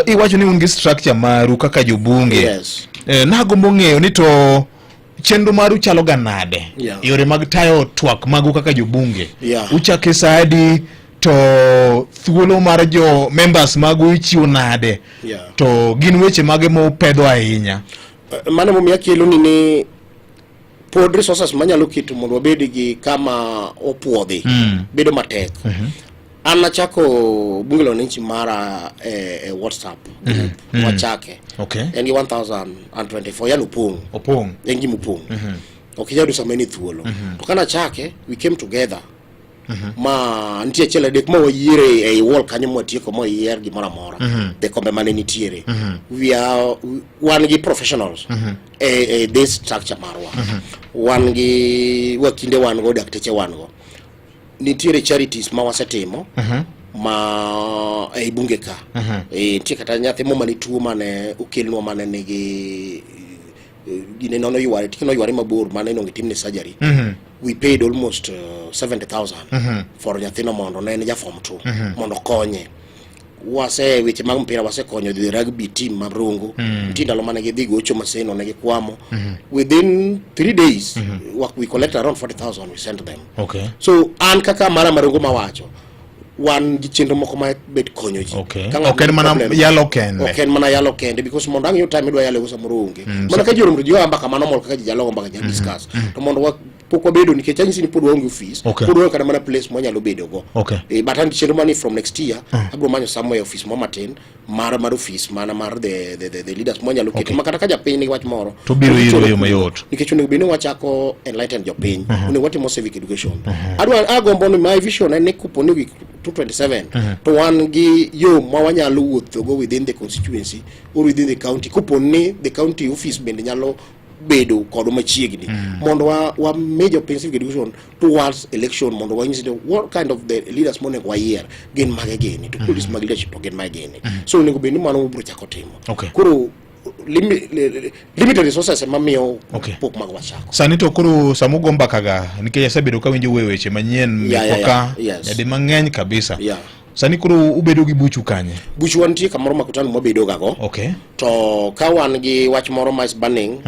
Iwacho ni un gi structure maru kaka jobunge. Yes. Nagombo ng'eyo ni to chenro maru chalo ga nade? Yore mag tayo twak magu kaka jobunge. Uchake sa adi, to thuolo mar jo members magu ichiwo nade? To gin weche mage mupedho ahinya? Mano momiyo akelo ni pod resources manyalo keto mondo wabed gi kama opuodhi bedo matek. An nachako Bunge la Wananchi mara e WhatsApp group. Wachake. En gi 1024, yani opong'. Opong'. En gima opong'. Ok inyal yudo sama en e thuolo. To kana chake, we came together. Ma nitie achiel adek ma wayiere ei wall kanyo mwatieko moyier gimoro amora. The kombe mane nitiere. We are wan gi professionals e this structure marwa. Wan gi wakinde, wan go dakteche, wan go. Nitiere charities ma wasetimo ma ei bunge ka. Nitie kata nyathi mo mane tuo mane okelnwa mane nigi gine nono yware tike noyware mabor mane onego timne surgery. We paid almost 70,000 for nyathino mondo ne en ja form 2 mondo konye. Wase weche mag mpira, wasekonyo the rugby team mar Rongo. Nitie ndalo mane gidhi gocho Maseno, ne gikwamo. Within 3 days we collect around 40,000, we sent them. So an kaka mara Marongo mawacho, wan gi chenro moko ma bet konyo ji. Ka ng'ato Ok en nigi mana yalo kende. Ok en mana yalo kende, because mondo ang' yud time idwa yalo go samoro onge. Mana ka ji oromo to ji goyo mbaka mano mol kaka ji nyalo go mbaka, ji discuss. To mondo wa pok wabedo, nikech anyisi ni pod waonge office. Pod waonge kata mana place mwanyalo bedo go. But an gi chenro mani from next year abiro manyo somewhere office mo matin mar office mana mar the leaders mwanyalo keto ma kata ka japiny nigi wach moro To biro to iro gichoro e yo mayot. Nikech onego bed ni wachako enlighten jopiny, onego watimo civic education. Adwa agombo ni my vision en ni kopo ni week 227 to wan gi yo ma wanyalo wuothogo within the constituency or within the county, kopo ni the county office bende nyalo bedo kodwa machiegni, mondo wa mi jopiny civic education towards election, mondo wanyisi ni what kind of the leaders monego wayier gin mage gini, to qualities mag leadership to gin mage gini. So onego bed ni mano wabiro chako timo. Koro limited resources ema miyo pok mag wachako. Sani to koro sama ugo mbakaga, nikech asebedo kawinjo wuoyo weche manyien mekwa ka nyadi mang'eny kabisa. Sani koro ubedo gi buchu kanye? Buchwa nitie kamoro Makutano mwabedo ga go. To ka wan gi wach moro ma is burning